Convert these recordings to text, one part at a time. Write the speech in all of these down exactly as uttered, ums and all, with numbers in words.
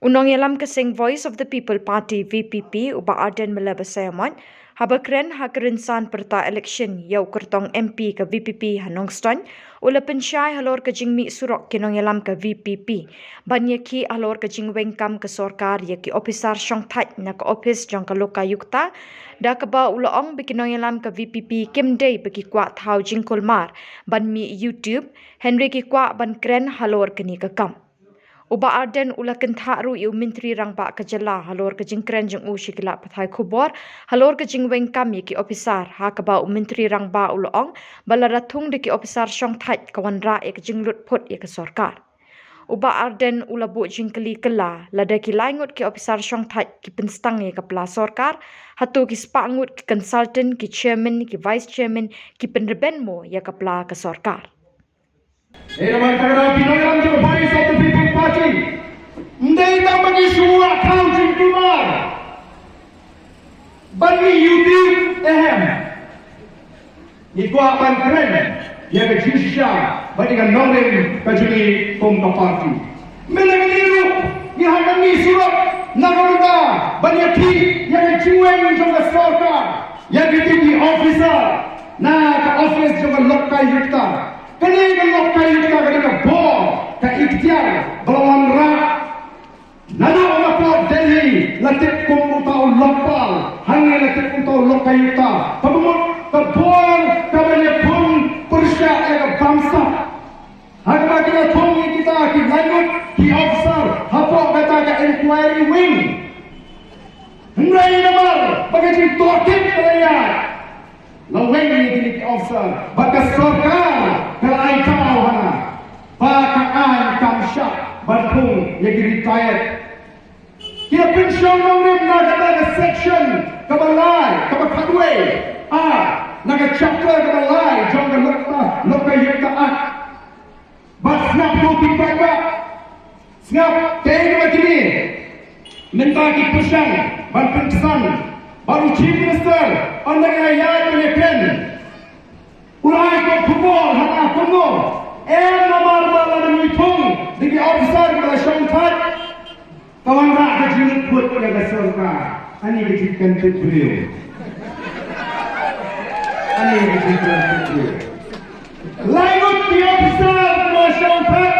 U nongïalam ka seng Voice of the People Party, V P P, u Bah Ardent Miller Basaiawmoit, haba kren ha ka rynsan pyrta election ïa u kyrtong M P ka V P P ha Nongstoiñ, u la pynshai halor ka jingmih surok ki nongïalam ka V P P ban ïakhih halor ka jingweng kam ka sorkar ïa ki ophisar shongthait na ka ophis jong ka Lokayukta, da kaba u la ong ba ki nongïalam ka V P P kim dei ba ki kwah thaw jingkulmar ban mih YouTube, hynrei ki kwah ban kren halor kane ka kam. U Bah Ardent u la kynthah ruh ïa u Myntri Rangbah ka jylla halor ka jingkren jong u sha ki lad pathai khubor halor ka jingweng kam ïa ki ophisar, ha kaba u Myntri Rangbah u la ong ba lada thung da ki ophisar shongthait ka wanrah ïa ka jinglut phut ïa ka sorkar. U Bah Ardent u la buh jingkylli kylla, lada ki lai ngut ki ophisar shongthait ki pynstang ïa ka pla sorkar, hato ki spah ngut ki consultant, ki chairman, ki vice chairman ki pynrben mo ïa ka pla ka sorkar? Hei, namar kata ka daw ki nongïalam jong Voice of the People Party, ym dei tang ba ngi shu kwah thaw jingkulmar ban mih YouTube, em. Ngi kwah ban kren ïa ka jingshisha bad ïa ka nongrim ka jong ngi kum ka party. Mynta ka dei ruh ngi hap ban mih surok na ka bynta ban ïakhih ïa ka jingweng jong ka sorkar ïa kito ki officer na ka office jong ka Lokayukta. Kane ka Lokayukta ka dei ka bor, ka iktiar ba la wanrah naduh na pdeng Delhi, la tip kum uta u Lokpal, hangne la tip kum uta u Lokayukta. Kaba mut ka bor kaba ïakhun pyrshah ïa ka bamsap. Ha kaba ki la thung ïa kita ki lai ngut ki officer hapoh kata ka inquiry wing. Hynrei namar ba ka jingtohkit ka la ïaid, la weng ïa kine ki officer bad ka sorkar ka la ai thaw hana ba ka aiñ kam shah ban thung ïa ki retired. Ki la pynshong nongrim na kata ka section kaba lai, kaba khatwei A, na ka chapter kaba lai jong ka Lokta, Lokayukta Act. Bad sngap ko ki paidbah, sngap, kaei kaba kine mynta ki pyrshang ban pynksan bad u Chief Minister, ynda ka la ïaid ban ïakren, u la ai ko khubor ha ka kumno, em, namar ba lada ngi thung da ki officer kiba la shongthait, ka wanrah ka jinglut phut ïa ka sorkar. Ani ka jingkynduh briew. Ani ka jingkynduh briew. Lai ngut ki officer kiba la shongthait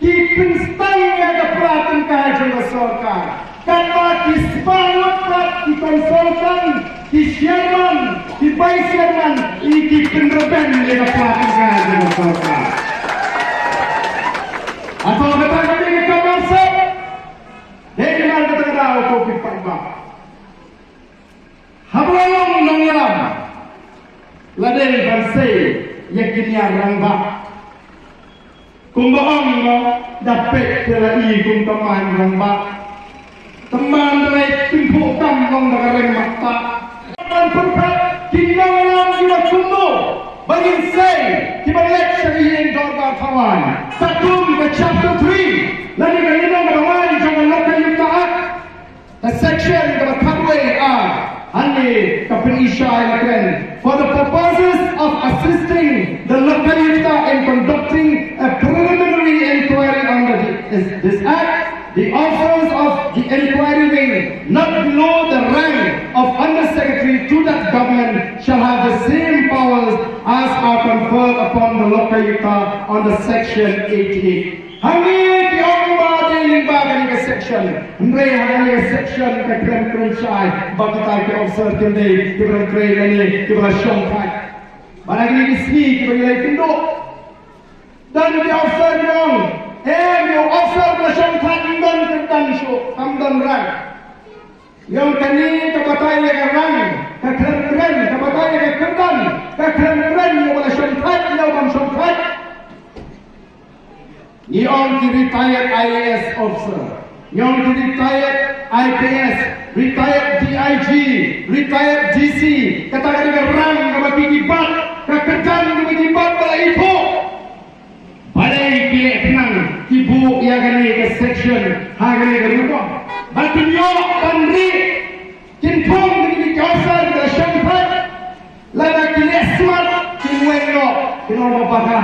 ki pynstang ïa ka pla tyngka jong ka sorkar. Katba ki spah ngut pat ki consultant, ki chairman, ki vice chairman, ki pynrben ïa ka pla tyngka jong ka sorkar. Hato kata ka dei ka kam arsap? Dei namar kata ka daw ko ki paidbah, haba la long nongïalam, la dei ban sei ïa ki nia rangbah. Kumba ong mo, da peit te la i kum ka main rangbah. Tymmen da leit pynphuh kam long da ka reng maktah. Ban pyrkhat ki nongïalam kiba kumno ba ngin sei kiba leit sha ka ïing dorbar thawaiñ. Sa kum ka chapter three lane ka lynnong kaba lai jong ka Lokayukta Act, ka section kaba khatwei A, hangne ka pyni shai la kren, "For the purposes of assisting the Lokayukta in conducting a preliminary inquiry under the, this, this Act, the officers of the inquiry wing not below the rank of Under Secretary to that government shall have the same powers as are conferred upon the Lokayukta under Section eighty-eight." Hangne ki ong ba dei lyngba kane ka section, hynrei ha kane ka section ka kren kren shai ba kita ki officer kim dei kiba trei lane kiba la shongthait. Bad ha kine ki sngi kiba ngi la ïakynduh, don ki officer ki ong, em, ïa u officer ba la shongthait ym don kyrdan shuh, kam don rank. Ïa kane ka batai ïa ka rank, ka kren kren, ka batai ïa ka kyrdan, ka kren kren ïa u ba la shongthait, ïa u bym shongthait. Ngi ong ki retired I A S officer, ngi ong ki retired I P S, retired D I G, retired D C, kata ka dei ka rank kaba ki bat, ka kyrdan kaba ki bat ba la ithuh. Balei ki leh khnang ki buh ïa kane ka section ha kane ka rukom? Ba kin ïoh ban rieh, kin thung da kine ki officer kiba shongthait. Lada ki leh smat kin weng noh, kin ong ba baka.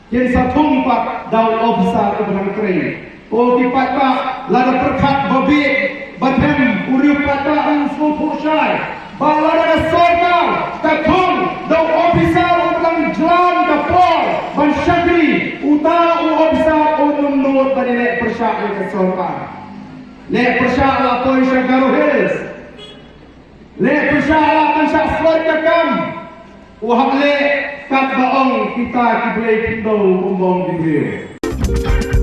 Kin sa thung pat da u officer uba dang trei. Ko ki paidbah, lada pyrkhat ba bieit ba them u riew paidbah un sngewthuh shai ba lada ka sorkar ka thung da u ophisar u dang jlan ka por ban shakri, uta u ophisar un ym nud ban ïaleh pyrshah ïa ka sorkar. Leh pyrshah la poi sha Garo Hills. Leh pyrshah la pynshah slot ka kam. U hap leh katba ong kita ki blei khyndew, ym ong ki briew.